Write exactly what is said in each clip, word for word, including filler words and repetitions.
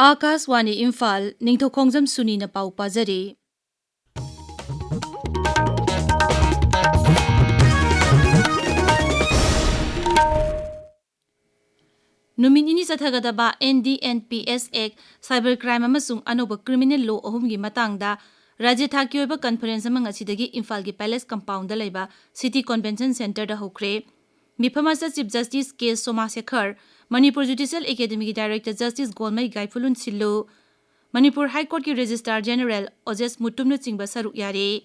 ꯑꯥꯀꯥꯁꯋꯥꯅꯤ ꯏꯝꯐꯥꯜ, ꯅꯤꯡꯊꯧꯈꯣꯡꯖꯝ ꯁꯨꯅꯤꯅ ꯄꯥꯎ ꯄꯥꯖꯔꯤ꯫ ꯅꯨꯃꯤꯠ ꯅꯤꯅꯤ ꯆꯠꯊꯒꯗꯕ NDNPS Act, cyber crime ꯑꯃꯁꯨꯡ ꯑꯅꯧꯕ criminal law ꯑꯍꯨꯝꯒꯤ ꯃꯇꯥꯡꯗ ꯔꯥꯖ꯭ꯌ ꯊꯥꯛꯀꯤ ꯑꯣꯏꯕ conference ꯑꯃ ꯉꯁꯤꯗꯒꯤ ꯏꯝꯐꯥꯜꯒꯤ Palace compoundꯗ ꯂꯩꯕ City Convention Centreꯗ ꯍꯧꯈ꯭ꯔꯦ꯫ ꯃꯤꯐꯝ ꯑꯁꯤꯗ Chief Justice K ꯁꯣꯃꯥꯁꯦꯈꯔ, Manipur Judicial Academyꯒꯤ Director Justice ꯒꯣꯜꯃꯩ ꯒꯥꯏꯐꯨꯂꯨꯟ ꯁꯤꯜꯂꯨ, ꯃꯅꯤꯄꯨꯔ High Courtꯀꯤ Registrar General ꯑꯣꯖꯦꯁ ꯃꯨꯇꯨꯝꯅꯆꯤꯡꯕ ꯁꯔꯨꯛ ꯌꯥꯔꯤ꯫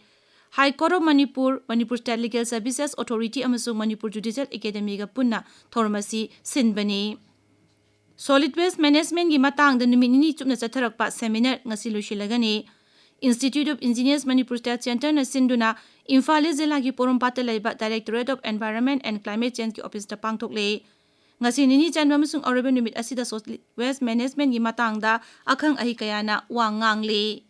High Court of Manipur, Manipur State Legal Services Authority ꯑꯃꯁꯨꯡ ꯃꯅꯤꯄꯨꯔ Judicial Academyꯒ ꯄꯨꯟꯅ ꯊꯧꯔꯝ ꯑꯁꯤ ꯁꯤꯟꯕꯅꯤ꯫ Solid waste managementꯀꯤ ꯃꯇꯥꯡꯗ ꯅꯨꯃꯤꯠ ꯅꯤꯅꯤ ꯆꯨꯞꯅ ꯆꯠꯊꯔꯛꯄ seminar ꯉꯁꯤ ꯂꯣꯏꯁꯤꯜꯂꯒꯅꯤ꯫ Institute of Engineers Manipur State Centreꯅ ꯁꯤꯟꯗꯨꯅ ꯏꯝꯐꯥꯜ ꯏꯁ ꯖꯤꯂꯥꯒꯤ ꯄꯣꯔꯣꯝꯄꯥꯠꯇ ꯂꯩꯕ Directorate of Environment and Climate Changeꯀꯤ officeꯇ ꯄꯥꯡꯊꯣꯛꯂꯦ꯫ ꯉꯁꯤ ꯅꯤꯅꯤ ꯆꯟꯕ ꯑꯃꯁꯨꯡ ꯑꯔꯣꯏꯕ ꯅꯨꯃꯤꯠ ꯑꯁꯤꯗ solid waste managementꯀꯤ ꯃꯇꯥꯡꯗ ꯑꯈꯪ ꯑꯍꯩ ꯀꯌꯥꯅ ꯋꯥ ꯉꯥꯡꯂꯤ꯫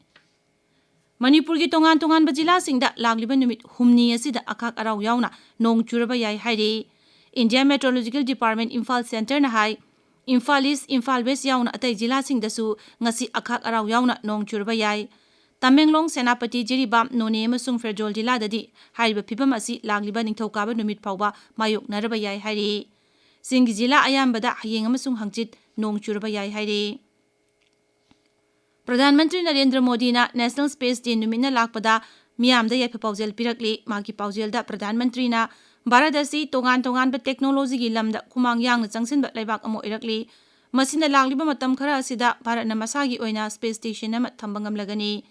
ꯃꯅꯤꯄꯨꯔꯒꯤ ꯇꯣꯉꯥꯟ ꯇꯣꯉꯥꯟꯕ ꯖꯤꯂꯥꯁꯤꯡꯗ ꯂꯥꯛꯂꯤꯕ ꯅꯨꯃꯤꯠ ꯍꯨꯝꯅꯤ ꯑꯁꯤꯗ ꯑꯈꯥꯛ ꯑꯔꯥꯎ ꯌꯥꯎꯅ ꯅꯣꯡ ꯆꯨꯔꯕ ꯌꯥꯏ ꯍꯥꯏꯔꯤ꯫ India Meteorological Department ꯏꯝꯐꯥꯜ Centreꯅ ꯍꯥꯏ, ꯏꯝꯐꯥꯜ ꯏꯁ, ꯏꯝꯐꯥꯜ ꯋꯦꯁ ꯌꯥꯎꯅ ꯑꯇꯩ ꯖꯤꯂꯥꯁꯤꯡꯗꯁꯨ ꯉꯁꯤ ꯑꯈꯥꯛ ꯑꯔꯥꯎ ꯌꯥꯎꯅ ꯅꯣꯡ ꯆꯨꯔꯕ ꯌꯥꯏ꯫ ꯇꯃꯦꯡꯂꯣꯡ, ꯁꯦꯅꯥꯄꯇꯤ, ꯖꯤꯔꯤꯕꯥꯝ, ꯅꯣꯅꯦ ꯑꯃꯁꯨꯡ ꯐꯦꯔꯖꯣꯜ ꯖꯤꯂꯥꯗꯗꯤ ꯍꯥꯏꯔꯤꯕ ꯐꯤꯕꯝ ꯑꯁꯤ ꯂꯥꯛꯂꯤꯕ ꯅꯤꯡꯊꯧꯀꯥꯕ ꯅꯨꯃꯤꯠ ꯐꯥꯎꯕ ꯃꯥꯌꯣꯛꯅꯔꯕ ꯌꯥꯏ ꯍꯥꯏꯔꯤ꯫ ꯆꯤꯡꯒꯤ ꯖꯤꯂꯥ ꯑꯌꯥꯝꯕꯗ ꯍꯌꯦꯡ ꯑꯃꯁꯨꯡ ꯍꯪꯆꯤꯠ ꯅꯣꯡ ꯆꯨꯔꯕ ꯌꯥꯏ ꯍꯥꯏꯔꯤ꯫ ꯄ꯭ꯔꯙꯥꯟ ꯃꯟꯇ꯭ꯔꯤ ꯅꯔꯦꯟꯗ꯭ꯔ ꯃꯣꯗꯤꯅ National Space Day ꯅꯨꯃꯤꯠꯅ ꯂꯥꯛꯄꯗ ꯃꯤꯌꯥꯝꯗ ꯌꯥꯏꯐ ꯄꯥꯎꯖꯦꯜ ꯄꯤꯔꯛꯂꯤ꯫ ꯃꯍꯥꯛꯀꯤ ꯄꯥꯎꯖꯦꯜꯗ ꯄ꯭ꯔꯙꯥꯟ ꯃꯟꯇ꯭ꯔꯤꯅ ꯚꯥꯔꯠ ꯑꯁꯤ ꯇꯣꯉꯥꯟ ꯇꯣꯉꯥꯟꯕ technologyꯒꯤ ꯂꯝꯗ ꯈꯨꯃꯥꯡ ꯌꯥꯡꯅ ꯆꯪꯁꯤꯟꯕ ꯂꯩꯕꯥꯛ ꯑꯃ ꯑꯣꯏꯔꯛꯂꯤ꯫ ꯃꯁꯤꯅ ꯂꯥꯛꯂꯤꯕ ꯃꯇꯝ ꯈꯔ ꯑꯁꯤꯗ ꯚꯥꯔꯠꯅ ꯃꯁꯥꯒꯤ ꯑꯣꯏꯅ space station ꯑꯃ ꯊꯝꯕ ꯉꯝꯂꯒꯅꯤ꯫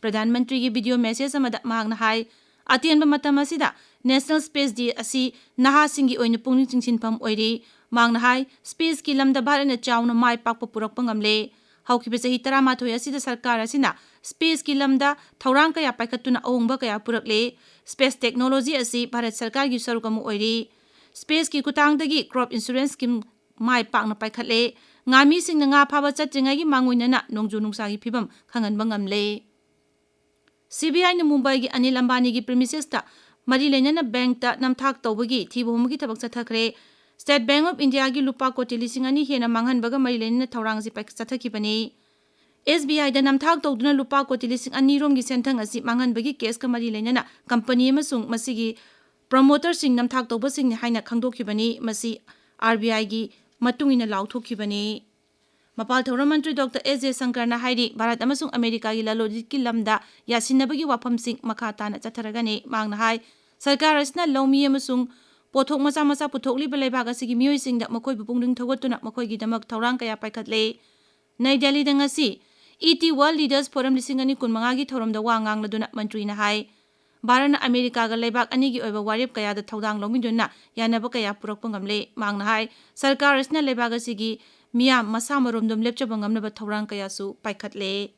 ꯄ꯭ꯔꯙꯥꯟ ꯃꯟꯇ꯭ꯔꯤꯒꯤ video message ꯑꯃꯗ ꯃꯍꯥꯛꯅ ꯍꯥꯏ, ꯑꯇꯦꯟꯕ ꯃꯇꯝ ꯑꯁꯤꯗ National Space Day ꯑꯁꯤ ꯅꯍꯥꯁꯤꯡꯒꯤ ꯑꯣꯏꯅ ꯄꯨꯛꯅꯤꯡ ꯆꯤꯡꯁꯤꯟꯐꯝ ꯑꯣꯏꯔꯤ꯫ ꯃꯍꯥꯛꯅ ꯍꯥꯏ, spaceꯀꯤ ꯂꯝꯗ ꯚꯥꯔꯠꯅ ꯆꯥꯎꯅ ꯃꯥꯏ ꯄꯥꯛꯄ ꯄꯨꯔꯛꯄ ꯉꯝꯂꯦ꯫ ꯍꯧꯈꯤꯕ ꯆꯍꯤ ꯇꯔꯥꯃꯥꯊꯣꯏ ꯑꯁꯤꯗ ꯁꯔꯀꯥꯔ ꯑꯁꯤꯅ spaceꯀꯤ ꯂꯝꯗ ꯊꯧꯔꯥꯡ ꯀꯌꯥ ꯄꯥꯏꯈꯠꯇꯨꯅ ꯑꯍꯣꯡꯕ ꯀꯌꯥ ꯄꯨꯔꯛꯂꯦ꯫ Space technology ꯑꯁꯤ ꯚꯥꯔꯠ ꯁꯔꯀꯥꯔꯒꯤ ꯁꯔꯨꯛ ꯑꯃ ꯑꯣꯏꯔꯤ꯫ Spaceꯀꯤ ꯈꯨꯠꯊꯥꯡꯗꯒꯤ crop insurance scheme ꯃꯥꯏ ꯄꯥꯛꯅ ꯄꯥꯏꯈꯠꯂꯦ꯫ ꯉꯥꯃꯤꯁꯤꯡꯅ ꯉꯥ ꯐꯥꯕ ꯆꯠꯇ꯭ꯔꯤꯉꯩꯒꯤ ꯃꯥꯡꯑꯣꯏꯅꯅ ꯅꯣꯡꯖꯨ ꯅꯨꯡꯁꯥꯒꯤ ꯐꯤꯕꯝ ꯈꯪꯍꯟꯕ ꯉꯝꯂꯦ꯫ CBIꯅ ꯃꯨꯝꯕꯥꯏꯒꯤ ꯑꯅꯤꯜ ꯑꯝꯕꯥꯅꯤꯒꯤ premisesꯇ ꯃꯔꯤ ꯂꯩꯅꯅ bankꯇ ꯅꯝꯊꯥꯛ ꯇꯧꯕꯒꯤ ꯊꯤꯕ ꯍꯨꯝꯕꯒꯤ ꯊꯕꯛ ꯆꯠꯊꯈ꯭ꯔꯦ꯫ State Bank of Indiaꯒꯤ ꯂꯨꯄꯥ ꯀꯣꯇꯤ ꯂꯤꯁꯤꯡ ꯑꯅꯤ ꯍꯦꯟꯅ ꯃꯥꯡꯍꯟꯕꯒ ꯃꯔꯤ ꯂꯩꯅꯅ ꯊꯧꯔꯥꯡꯁꯤ ꯄꯥꯏꯈꯠ-, ꯆꯠꯊꯈꯤꯕꯅꯤ꯫ ꯑꯦꯁ ꯕꯤ ꯑꯥꯏꯗ ꯅꯝꯊꯥꯛ ꯇꯧꯗꯨꯅ ꯂꯨꯄꯥ ꯀꯣꯇꯤ ꯂꯤꯁꯤꯡ ꯑꯅꯤ ꯔꯣꯝꯒꯤ ꯁꯦꯟꯊꯪ ꯑꯁꯤ ꯃꯥꯡꯍꯟꯕꯒꯤ ꯀꯦꯁꯀ ꯃꯔꯤ ꯂꯩꯅꯅ ꯀꯝꯄꯅꯤ ꯑꯃꯁꯨꯡ ꯃꯁꯤꯒꯤ ꯄ꯭ꯔꯣꯃꯣꯇꯔꯁꯤꯡ ꯅꯝꯊꯥꯛ ꯇꯧꯕꯁꯤꯡꯅꯤ ꯍꯥꯏꯅ ꯈꯪꯗꯣꯛꯈꯤꯕꯅꯤ꯫ ꯃꯁꯤ ꯑꯥꯔ ꯕꯤ ꯑꯥꯏꯒꯤ ꯃꯇꯨꯡ ꯏꯟꯅ ꯂꯥꯎꯊꯣꯛꯈꯤꯕꯅꯤ꯫ ꯃꯄꯥꯜ ꯊꯧꯔꯝ ꯃꯟꯇ꯭ꯔꯤ ꯗꯣꯛꯇꯔ ꯑꯦꯁ ꯖꯌꯁꯪꯀꯔꯅ ꯍꯥꯏꯔꯤ, ꯚꯥꯔꯠ ꯑꯃꯁꯨꯡ ꯑꯃꯦꯔꯤꯀꯥꯒꯤ ꯂꯂꯣꯟ ꯏꯇꯤꯛꯀꯤ ꯂꯝꯗ ꯌꯥꯁꯤꯟꯅꯕꯒꯤ ꯋꯥꯐꯝꯁꯤꯡ ꯃꯈꯥ ꯇꯥꯅ ꯆꯠꯊꯔꯒꯅꯤ꯫ ꯃꯍꯥꯛꯅ ꯍꯥꯏ, ꯁꯔꯀꯥꯔ ꯑꯁꯤꯅ ꯂꯧꯃꯤ ꯑꯃꯁꯨꯡ ꯄꯣꯠꯊꯣꯛ ꯃꯆꯥ ꯃꯆꯥ ꯄꯨꯊꯣꯛꯂꯤꯕ ꯂꯩꯕꯥꯛ ꯑꯁꯤꯒꯤ ꯃꯤꯑꯣꯏꯁꯤꯡꯗ ꯃꯈꯣꯏꯕꯨ ꯄꯨꯛꯅꯤꯡ ꯊꯧꯒꯠꯇꯨꯅ ꯃꯈꯣꯏꯒꯤꯗꯃꯛ ꯊꯧꯔꯥꯡ ꯀꯌꯥ ꯄꯥꯏꯈꯠꯂꯦ꯫ ꯅꯩ ꯗꯦꯜꯂꯤꯗ ꯉꯁꯤ E T World Leaders Forum ꯂꯤꯁꯤꯡ ꯑꯅꯤ ꯀꯨꯟꯃꯉꯥꯒꯤ ꯊꯧꯔꯝꯗ ꯋꯥ ꯉꯥꯡꯂꯗꯨꯅ ꯃꯟꯇ꯭ꯔꯤꯅ ꯍꯥꯏ, ꯚꯥꯔꯠꯅ ꯑꯃꯦꯔꯤꯀꯥꯒ ꯂꯩꯕꯥꯛ ꯑꯅꯤꯒꯤ ꯑꯣꯏꯕ ꯋꯥꯔꯦꯞ ꯀꯌꯥꯗ ꯊꯧꯗꯥꯡ ꯂꯧꯃꯤꯟꯗꯨꯅ ꯌꯥꯅꯕ ꯀꯌꯥ ꯄꯨꯔꯛꯄ ꯉꯝꯂꯦ꯫ ꯃꯍꯥꯛꯅ ꯍꯥꯏ, ꯁꯔꯀꯥꯔ ꯑꯁꯤꯅ ꯂꯩꯕꯥꯛ ꯑꯁꯤꯒꯤ ꯃꯤꯌꯥꯝ ꯃꯁꯥ ꯃꯔꯣꯝꯗꯣꯝ ꯂꯦꯞꯆꯕ ꯉꯝꯅꯕ ꯊꯧꯔꯥꯡ ꯀꯌꯥꯁꯨ ꯄꯥꯏꯈꯠꯂꯦ꯫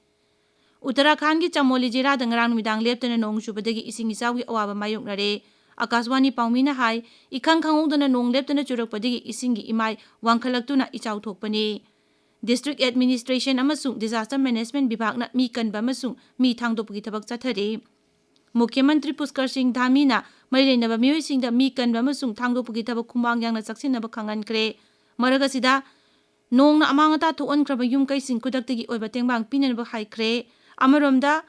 ꯎꯠꯇꯔꯥꯈꯥꯟꯗꯒꯤ ꯆꯃꯣꯂꯤ ꯖꯤꯂꯥꯗ ꯉꯔꯥꯡ ꯅꯨꯃꯤꯗꯥꯡ ꯂꯦꯞꯇꯅ ꯅꯣꯡ ꯆꯨꯕꯗꯒꯤ ꯏꯁꯤꯡ ꯏꯆꯥꯎꯒꯤ ꯑꯋꯥꯕ ꯃꯥꯌꯣꯛꯅꯔꯦ꯫ ꯑꯀꯥꯁꯋꯥꯅꯤ ꯄꯥꯎꯃꯤꯅ ꯍꯥꯏ, ꯏꯈꯪ ꯈꯪꯍꯧꯗꯅ ꯅꯣꯡ ꯂꯦꯞꯇꯅ ꯆꯨꯔꯛꯄꯗꯒꯤ ꯏꯁꯤꯡꯒꯤ ꯏꯃꯥꯏ ꯋꯥꯡꯈꯠꯂꯛꯇꯨꯅ ꯏꯆꯥꯎ ꯊꯣꯛꯄꯅꯤ꯫ District Administration ꯑꯃꯁꯨꯡ Disaster Management ꯕꯤꯚꯥꯒꯅ ꯃꯤ ꯀꯟꯕ ꯑꯃꯁꯨꯡ ꯃꯤ ꯊꯥꯡꯗꯣꯛꯄꯒꯤ ꯊꯕꯛ ꯆꯠꯊꯔꯤ꯫ ꯃꯨꯈ꯭ꯌ ꯃꯟꯇ꯭ꯔꯤ ꯄꯨꯁꯀꯔ ꯁꯤꯡ ꯙꯥꯃꯤꯅ ꯃꯔꯤ ꯂꯩꯅꯕ ꯃꯤꯑꯣꯏꯁꯤꯡꯗ ꯃꯤ ꯀꯟꯕ ꯑꯃꯁꯨꯡ ꯊꯥꯡꯗꯣꯛꯄꯒꯤ ꯊꯕꯛ ꯈꯨꯃꯥꯡ ꯌꯥꯡꯅ ꯆꯪꯁꯤꯟꯅꯕ ꯈꯪꯍꯟꯈ꯭ꯔꯦ꯫ ꯃꯔꯛ ꯑꯁꯤꯗ, ꯅꯣꯡꯅ ꯑꯃꯥꯡ ꯑꯇꯥ ꯊꯣꯛꯍꯟꯈ꯭ꯔꯕ ꯌꯨꯝ ꯀꯩꯁꯤꯡ ꯈꯨꯗꯛꯇꯒꯤ ꯑꯣꯏꯕ ꯇꯦꯡꯕꯥꯡ ꯄꯤꯅꯅꯕ ꯍꯥꯏꯈ꯭ꯔꯦ꯫ ꯑꯃꯔꯣꯝꯗ,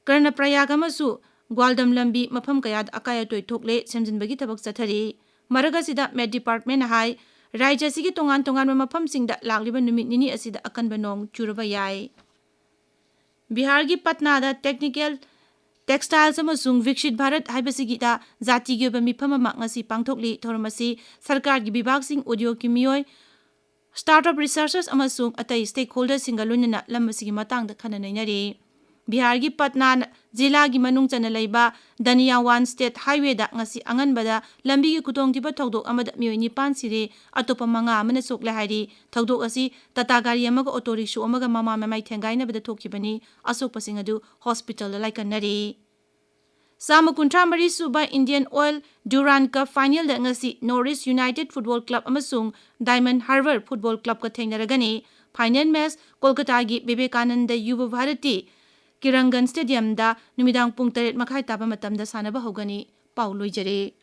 ꯀꯔꯅꯄ꯭ꯔꯌꯥꯒ ꯑꯃꯁꯨ ꯒ꯭ꯋꯥꯜꯗꯝ ꯂꯝꯕꯤ ꯃꯐꯝ ꯀꯌꯥꯗ ꯑꯀꯥꯏ ꯑꯇꯣꯏ ꯊꯣꯛꯂꯦ, ꯁꯦꯝꯖꯤꯟꯕꯒꯤ ꯊꯕꯛ ꯆꯠꯊꯔꯤ꯫ ꯃꯔꯛ ꯑꯁꯤꯗ, ꯃꯦꯠ ꯗꯤꯄꯥꯔꯠꯃꯦꯟꯅ ꯍꯥꯏ, ꯔꯥꯖ꯭ꯌ ꯑꯁꯤꯒꯤ ꯇꯣꯉꯥꯟ ꯇꯣꯉꯥꯟꯕ ꯃꯐꯝꯁꯤꯡꯗ ꯂꯥꯛꯂꯤꯕ ꯅꯨꯃꯤꯠ ꯅꯤꯅꯤ ꯑꯁꯤꯗ ꯑꯀꯟꯕ ꯅꯣꯡ ꯆꯨꯔꯕ ꯌꯥꯏ꯫ ꯕꯤꯍꯥꯔꯒꯤ ꯄꯠꯅꯥꯗ Technical Textiles ꯑꯃꯁꯨꯡ ꯚꯤꯛꯁꯤꯠ ꯚꯥꯔꯠ ꯍꯥꯏꯕꯁꯤꯒꯤꯗ ꯖꯥꯇꯤꯒꯤ ꯑꯣꯏꯕ ꯃꯤꯐꯝ ꯑꯃ ꯉꯁꯤ ꯄꯥꯡꯊꯣꯛꯂꯤ꯫ ꯊꯧꯔꯝ ꯑꯁꯤ ꯁꯔꯀꯥꯔꯒꯤ ꯕꯤꯚꯥꯒꯁꯤꯡ, ꯎꯗ꯭ꯌꯣꯒꯀꯤ ꯃꯤꯑꯣꯏ, startup researchers ꯑꯃꯁꯨꯡ ꯑꯇꯩ stakeholderꯁꯤꯡꯒ ꯂꯣꯏꯅꯅ ꯂꯝ ꯑꯁꯤꯒꯤ ꯃꯇꯥꯡꯗ ꯈꯟꯅ ꯅꯩꯅꯔꯤ꯫ ꯕꯤꯍꯥꯔꯒꯤ ꯄꯠꯅꯥ ꯖꯤꯂꯥꯒꯤ ꯃꯅꯨꯡ ꯆꯟꯅ ꯂꯩꯕ ꯗꯅꯤꯌꯥꯋꯥꯟ State Highwayꯗ ꯉꯁꯤ ꯑꯉꯟꯕꯗ ꯂꯝꯕꯤꯒꯤ ꯈꯨꯗꯣꯡꯊꯤꯕ ꯊꯧꯗꯣꯛ ꯑꯃꯗ ꯃꯤꯑꯣꯏ ꯅꯤꯄꯥꯟ ꯁꯤꯔꯦ, ꯑꯇꯣꯞꯄ ꯃꯉꯥ ꯑꯃꯅ ꯁꯣꯛꯂꯦ ꯍꯥꯏꯔꯤ꯫ ꯊꯧꯗꯣꯛ ꯑꯁꯤ ꯇꯥꯇꯥ ꯒꯥꯔꯤ ꯑꯃꯒ ꯑꯣꯇꯣ ꯔꯤꯛꯁꯣ ꯑꯃꯒ ꯃꯃꯥ ꯃꯃꯥꯏ ꯊꯦꯡꯒꯥꯏꯅꯕꯗ ꯊꯣꯛꯈꯤꯕꯅꯤ꯫ ꯑꯁꯣꯛꯄꯁꯤꯡ ꯑꯗꯨ ꯍꯣꯁꯄꯤꯇꯥꯜꯗ ꯂꯥꯏꯀꯠꯅꯔꯤ꯫ ꯆꯥꯝꯃ ꯀꯨꯟꯊ꯭ꯔꯥ ꯃꯔꯤ ꯁꯨꯕ Indian Oil Durand Cup finalꯗ ꯉꯁꯤ North East United Football Club ꯑꯃꯁꯨꯡ Diamond Harbour Football Clubꯀ ꯊꯦꯡꯅꯔꯒꯅꯤ꯫ Final match ꯀꯣꯜꯀꯇꯥꯒꯤ Vivekananda ꯌꯨꯕ Bharti ꯀꯤꯔꯪꯒꯟ Stadiumꯗ ꯅꯨꯃꯤꯗꯥꯡ ꯄꯨꯡ ꯇꯔꯦꯠ ꯃꯈꯥꯏ ꯇꯥꯕ ꯃꯇꯝꯗ ꯁꯥꯟꯅꯕ ꯍꯧꯒꯅꯤ꯫ ꯄꯥꯎ ꯂꯣꯏꯖꯔꯦ꯫